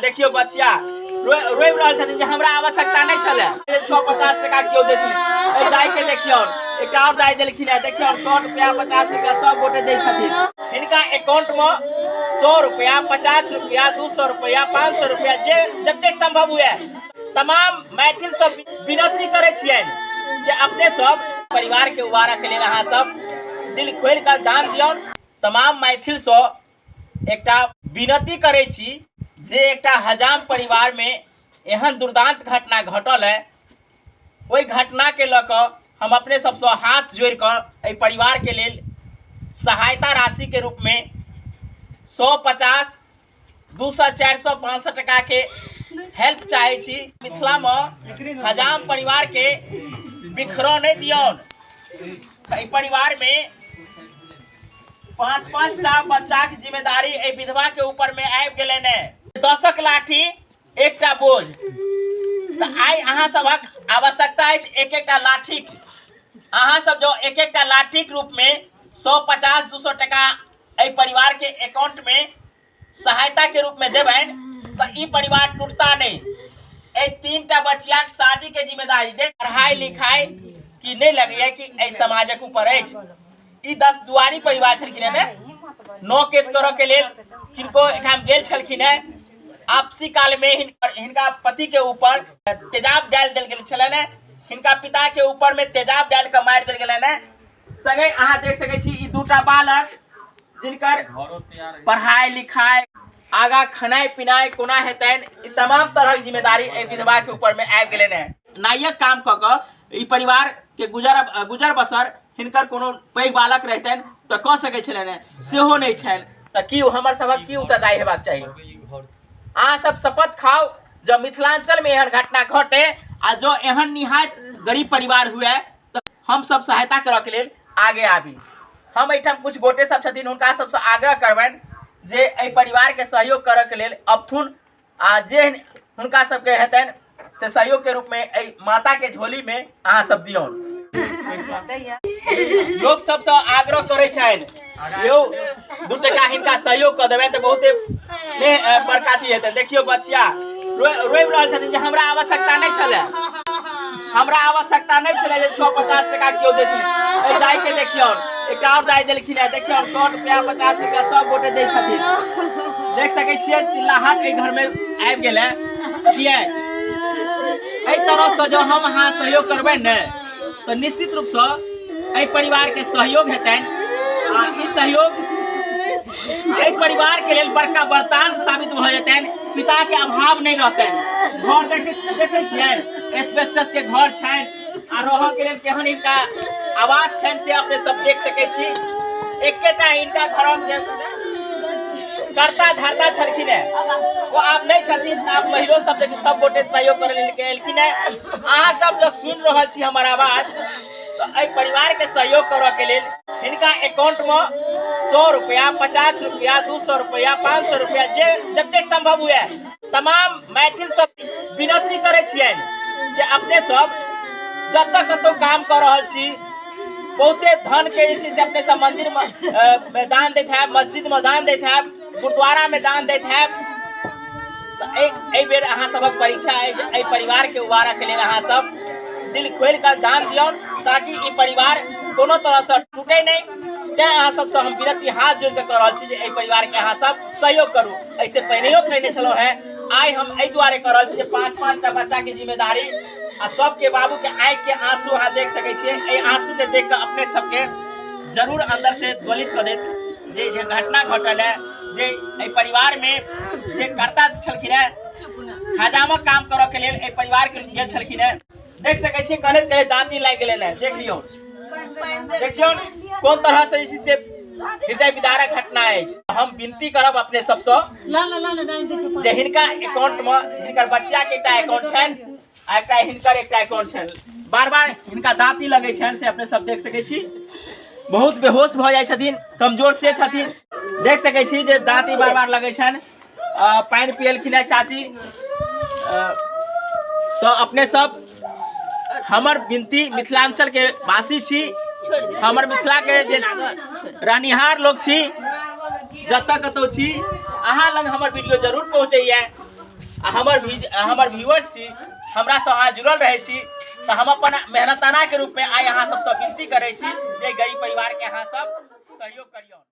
देखियौ बचिया रोबि रहल छथिन जे हमरा आवश्यकता नहि छलै। 150 टका केओ देथिन। एहि दाइ के देखियौ, एकटा आओर दाइ देलखिन हेँ। देखियौ, 100 रुपया, 50 रुपया सब गोटे दै छथिन। हिनका अकाउंट मे 100 रुपया, 50 रुपया, 200 रुपया, 500 रुपया, जे जतेक संभव हुए। तमाम मैथिल सब विनती करै छियनि जे अपने सब परिवार के उबारऽ के लेल अहाँ सब दिल खोलि कऽ दान दियौन। तमाम मैथिल सँ एकटा विनती करै छी जे एकटा हजाम परिवारमे एहन दुर्दांत घटना घटल है, ओहि घटनाके लऽ कऽ हम अपने सबसँ हाथ जोड़ि कऽ एहि परिवारके लेल सहायता राशिके रूपमे 150, 200, 400, 500 टकाके हेल्प चाहै छी। मिथिलामे हजाम परिवारके बिखरऽ नहि दियौन। एहि परिवारमे पाँच पाँच टा बच्चाके जिम्मेदारी एहि विधवाके ऊपरमे आबि गेलै ने। 10क लाठी एकटा बोझ। तऽ आइ अहाँ सभक आवश्यकता अछि एक एकटा लाठीक। अहाँ सब जो एक एकटा लाठीक रूपमे 150, 200 टका एहि परिवारके अकाउंटमे सहायताके रूपमे देबनि तऽ ई परिवार टूटता नहि। एहि 3टा बचियाक शादीके जिम्मेदारी देख, पढ़ाइ लिखाइ की नहि लगैया कि एहि समाजक ऊपर अछि। ई 10 दुआरी परिवार छलखिन हेँ ने, 9 केस करऽ के लेल किनको एहिठाम गेल छलखिन हेँ। आपसी काल में हिनका पति के ऊपर तेजाब डालि देल गेल छलनि हेँ, हिनका पिता के ऊपर में तेजाब डालि कऽ मारि देल गेलनि हेँ। संगे अहाँ देख सकै छी ई 2टा बालक जिनकर पढ़ाइ लिखाइ, आगा खेनाइ पिनाइ कोना हेतनि, ई तमाम तरहक जिम्मेदारी एहि विधवा के ऊपर में आबि गेलनि हेँ। नायक काम कऽ कऽ ई परिवार के गुजर बसर हिनकर कोनो पैघ बालक रहितनि तऽ कऽ सकै छलनि हेँ, सेहो नहि छनि। तऽ की हमर सभक की उत्तरदायी हेबाक चाही? अहाँ सब शपथ खाउ, जँ मिथिलांचल में एहन घटना घटे आ जँ एहन निहायत गरीब परिवार हुए तऽ हम सब सहायता करऽ के लेल आगे आबी। हम एहिठाम कुछ गोटे सब छथिन, हुनका सबसँ आग्रह करबनि जे एहि परिवार के सहयोग करऽ के लेल अबथुन आ जे हुनका सबके हेतनि से सहयोग के रूप में एहि माता के झोली में अहाँ सब दियौन। लोक सबसँ आग्रह करै छनि, यौ 2 टका हिनका सहयोग कऽ देबनि तऽ बहुते ने बड़का अथी हेतनि। देखियौ बचिया रोबि रहल छथिन जे हमरा आवश्यकता नहि छलै, हमरा आवश्यकता नहि छलै जे 150 टका केओ देथिन। एहि दाइ के देखियौन, एकटा आओर दाइ देलखिन हेँ। देखियौन, 100 रुपया, 50 रुपया सब गोटे दै छथिन। देख सकै छियै चिल्लाहट एहि घरमे आबि गेल है। किया एहि तरहसँ जँ हम अहाँ सहयोग करबै ने तऽ निश्चित रूपसँ एहि परिवारके सहयोग हेतनि आ ई सहयोग एहि परिवारके लेल बड़का वरदान साबित भऽ जेतनि। पिताके अभाव नहि रहतनि। घर देखै छियनि, एस्बेस्टस के घर छनि आ रहऽ के लेल केहन हिनका आवास छनि से अपने सब देख सकै छी। एकेटा हिनका घरक जे कर्ता धर्ता छलखिन हेँ ओ आब नहि छथिन। आब महिलो सब देखी सब गोटे सहयोग करै लेल एलखिन हेँ। अहाँ सब जो सुनि रहल छी हमर आवाज तऽ एहि परिवार के सहयोग करऽ के लेल हिनका अकाउंट मे 100 रुपया, 50 रुपया, 200 रुपया, 500 रुपया, जे जतेक संभव हुए। तमाम मैथिल सब विनती करै छियनि जे अपने सब जतऽ कतौ काम कऽ रहल छी, बहुते धन के जे छै से अपने सब मंदिर में दान दैत हैब, मस्जिद में दान दैत हैब, गुरुद्वारा में दान दैत हैब, तऽ एहि बेर अहाँ सबक परीक्षा अछि जे एहि परिवार के उबारऽ के लेल अहाँ सब दिल खोलि कऽ दान दियौन ताकि ई परिवार कोनो तरहसँ टूटे नहि। तेँ अहाँ सबसँ हम विनती हाथ जोड़ि कऽ कऽ रहल छी जे एहि परिवार के अहाँ सब सहयोग करू। एहिसँ पहिनेयो कहने छलहुँ हेँ, आइ हम एहि दुआरे कऽ रहल छी जे 5-5 टा बच्चा के जिम्मेदारी आ सबके बाबू के आँखि के आंसू अहाँ देख सकै छियै। एहि आंसू के देख कऽ अपने सबके जरूर अंदर से द्वलित कऽ देत जे जे घटना घटल है, जे एहि परिवार में जे कर्ता छलखिन हेँ, हजामक काम करऽ के लेल एहि परिवार के गेल छलखिन हेँ। देख सकै छियै कनैत कनैत दाँती लागि गेलनि हेँ। देख लियौ, देखियौ कोन तरह से जे छै से हृदय विदारक घटना अछि। हम विनती करब अपने सबसँ जे हिनका अकाउंट में हिनकर बचिया के एकटा अकाउंट छनि आ एकटा हिनकर एकटा अकाउंट छनि। बार बार हिनका दाँती लगै छनि से अपने सब देख सकै छी। बहुत बेहोश भऽ जाइ छथिन, कमजोर से छथिन। देख सकै छी जे दाँती बार बार लगै छनि। पानि पियलखिन हेँ चाची। तऽ अपने सब हमर विनती, मिथिलांचल के वासी छी, हमर मिथिला के जे रहनिहार लोग छी, जतऽ कतौ छी, अहाँ लग हमर वीडियो जरूर पहुँचैया। आ हमर हमर व्यूअर्स छी, हमरासँ अहाँ जुड़ल रहै छी, तऽ हम अपन मेहनतानाके रूपमे आइ अहाँ सबसँ विनती करै छी जे गरीब परिवारके अहाँ सब सहयोग करियौ।